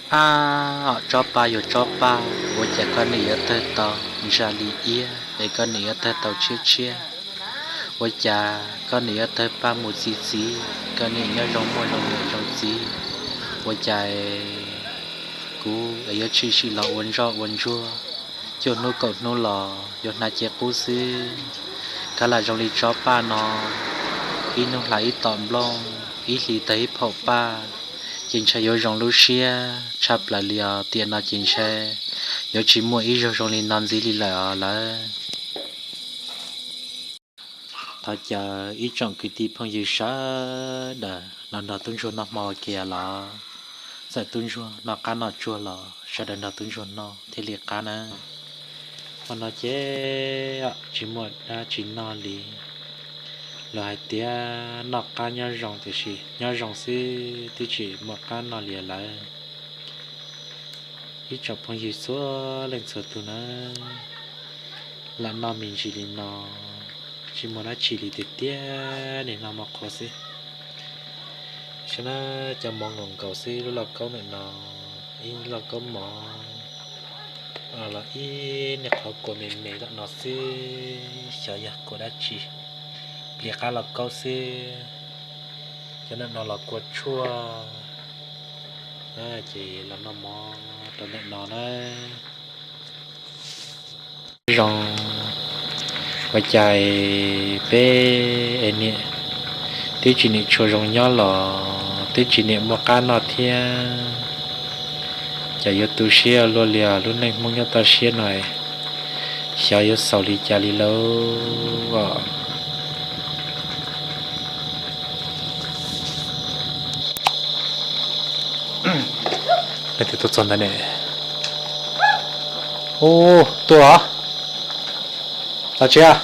Ab, tsob paj yuav tsob paj, ua cas koj niam yuav tawg tau ntsa li iab es koj niam yuav tawg tau tshiab tshiab? Ua cas koj niam yuav tawg paj mus txi txiv, koj niam nyob zoo muaj zoo niam zoo txiv? Ua cas kuv yuav tshwm sim los ua ntsoj ua ntsuag, cuaj hnub kaum hnub los yuav hnav cev qub xwb? Koj lam zoo li tsob paj no, ib hnub hlais ib tom nplooj, ib hlis tawg ib phaum paj, ces ntshai yuav zoo lub siab tshaj plaws li os. Tiam no ces ntshai yuav tsis muaj ib zaug zoo li no ntxiv li lawm os lawv. Thov caw ib tsoom kwv tij phooj ywg sawv daws los nrog tub ntsuag noj hmo ua ke los. Txawm tub ntsuag noj qab noj tsuag los sawv daws nrog tub ntsuag noj thiaj li qab na. Hmo no ces tsis muaj dab tsi noj li. Luag hais tias noj qab nyob zoo tiam sis nyob zoo xwb twb tsis muaj qab noj li lawm. Ib tsoom phooj ywg txhua leej txhua tus na, lam noj me ntsis li no, tsis muaj dab tsi li tiag tiag, nim no mov qhuav xwb. Saib na, cov mov nkaus nkaus xwb, lub lauj kaub ntawm no, ib lauj kaub mov los ib niag qhov kua me me tom no xwb, xyov yog kua dab tsi, plig qab lauj kaub xwb. Cov ntawm no los kua tshuaj, ces los noj mov rau ntawm no na. Zoo, ua cas peb es niam twb tsis niam tshua zoo nyob los twb tsis niam muaj qab noj thiab. Cas yuav tu siab luaj li os, lub neej Hmoob nyob toj siab no, xyov yuav xaus li cas li lauj os. Leej twg tuaj txog ntawd ne? Ub, tuaj los? Los tsis?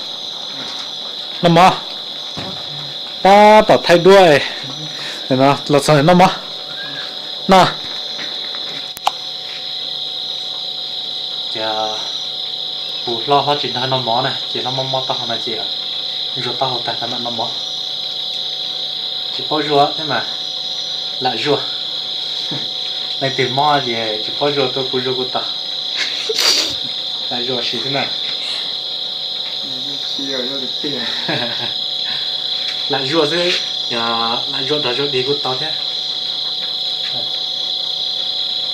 Noj mov. Tab tom thaij duab no, los txog noj mov. Noj. Ces kuv hlob hlob tsis nrog noj mov na, ces hlob mob mob taub hau no ces ntsuag taub hau tag rov mam noj mov. Tsis paub zuaj thiab mas lam zuaj. Leej twg mob ces tsis paub zuaj tuaj kuv zuaj kuv tau. Lam zuaj si xwb na. Lam zuaj xwb, yog lam zuaj dog zuaj dig kuj tau thiab.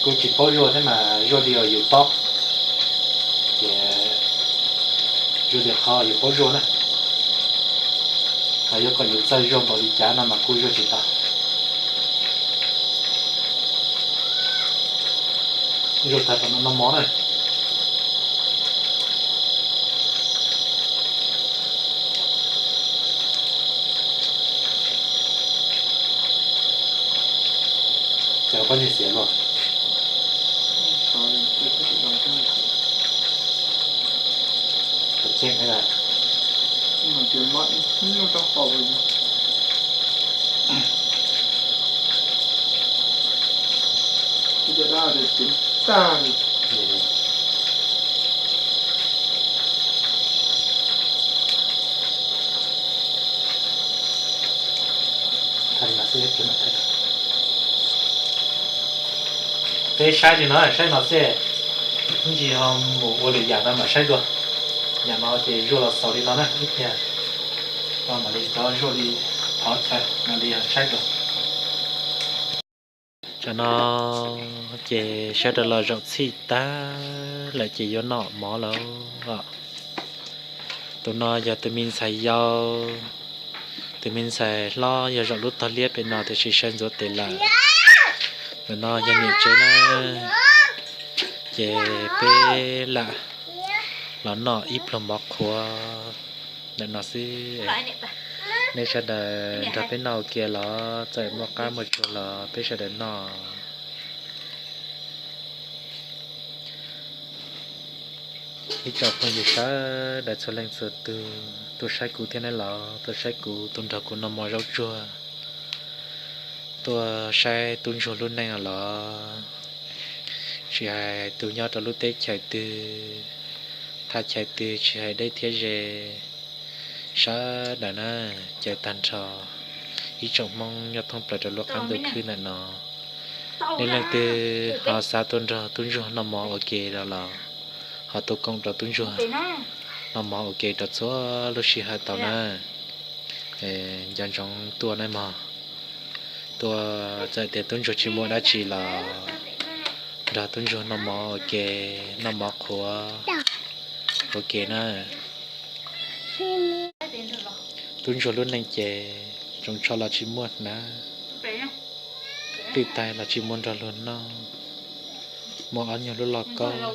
Kuv tsis paub zuaj thiab mas zuaj li os yus paub. Ces zuaj li qhov yus paub zuaj na. Hos yuav kom yus txawj zuaj npaum li cas no mas kuj zuaj tsis tau. Zuaj tag rov mam noj mov na. Cas poj niam xiav luaj? Tseem thiab. Peb saib li no, saib no xwb, ib ntsis ho mus ua lwm yam no mam saib dua. Yam no ces zuaj los xaus li no na ib pliag, mam li rov zuaj li thov chaw mam li saib dua. Tsam no ces sawv daws los zaum txhij tag lawm ces yuav noj mov lawm os. Tus no yog tus me ntxhais yau, tus me ntxhais hlob yog zaum lub tog liab pem no tiam sis sawv ntxuav tes lawm. Tus no yog niam tsev na, ces peb lam los noj ib pluag mov qhuav ntawm no xwb. Nej sawv daws nrog peb noj ua ke los txawm muaj qab muaj tsuag los peb sawv daws noj. Ib tsoom phooj ywg sawv daws txhua leej txhua tus, tus saib kuv thiab nej los tus saib kuv, tus nrog kuv noj mov zaub tsuag, tuaj saib tub ntsuag lub neej los, tsis hais tus nyob rau lub teb chaws twg, thaj chaw twg, tsis hais deb thiab ze, sawv daws na, caw tag nrho ib tsoom Hmoob nyob thoob plaws rau lub qab ntuj khwb ntawm no, Nej leej twg ho xav tuaj nrog tub ntsuag noj mov ua ke los, ho tuaj koom rau tub ntsuag noj mov ua ke rau txhua lub sij hawm tau na. Nco ntsoov tuaj nawb mog. Tuaj txawm tias tub ntsuag tsis muaj dab tsi los nrog tub ntsuag noj mov ua ke, noj mov qhuav ua ke na. Tub ntsuag lub neej ces tsoos tsho los tsis muaj hnav, twj tais los tsis muaj nrog luag noj, muaj ob nyuag lub lauj kaub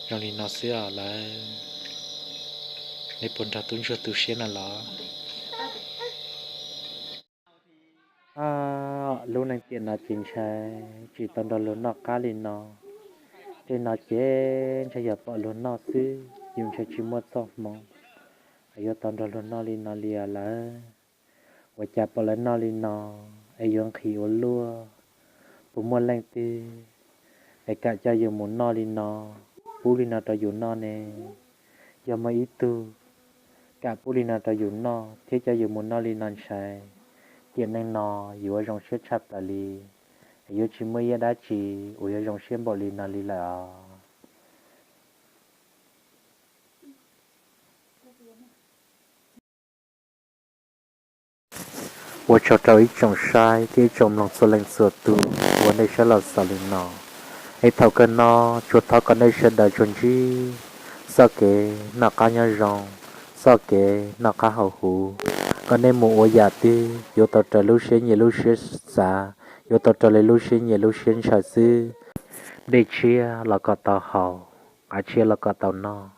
zoo li no xwb os lawv. Nej puas nrog tub ntsuag tu siab na los? Lub neej tiam no ces ntshai tsis tau nrog luag noj qab li no. Tej no ces ntshai yog pom luag noj xwb, yus ntshai tsis muaj txoj hmoov es yuav tau nrog luag noj li no li os lawv. Ua cas pom lawv noj li no es yuav nqhis ua luaj? Puas muaj leej twg es kam coj yus mus noj li no, pub li no rau yus noj ne? Yog muaj ib tug kam pub li no rau yus noj thiab coj yus mus noj li no ntshai, tiam neej no yuav ua zoo siab tshaj plaws li, es yuav tsis muaj ib yam dab tsi uas yuav zoo siab npaum li no li lawm os. Ua tsaug rau ib tsoom saib thiab ib tsoom mloog txhua leej txhua tus uas nej saib los xaus li no. Es thaum kawg no tsuas thov kom nej sawv daws tsuas ntsib txoj kev noj qab nyob zoo, txoj kev noj qab haus huv, kom nej mus ua yam twg yuav tau raws lub siab nyiam lub siab xav, yuav tau raws li lub siab nyiam lub siab ntshaw xwb. Dej tshiab los kom tau haus, qav tshiab los kom tau noj.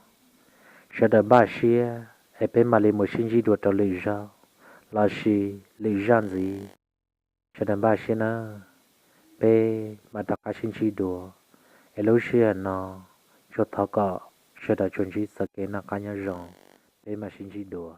Sawv daws npaj siab es peb mam li mus sib ntsib dua rau lwm zaug lossis lwm zaj ntxiv. Sawv daws npaj siab na, peb mam rov qab sib ntsib dua. Es lub sij hawm no tsuas thov kom sawv daws tsuas ntsib txoj kev noj qab nyob zoo, peb mam sib ntsib dua.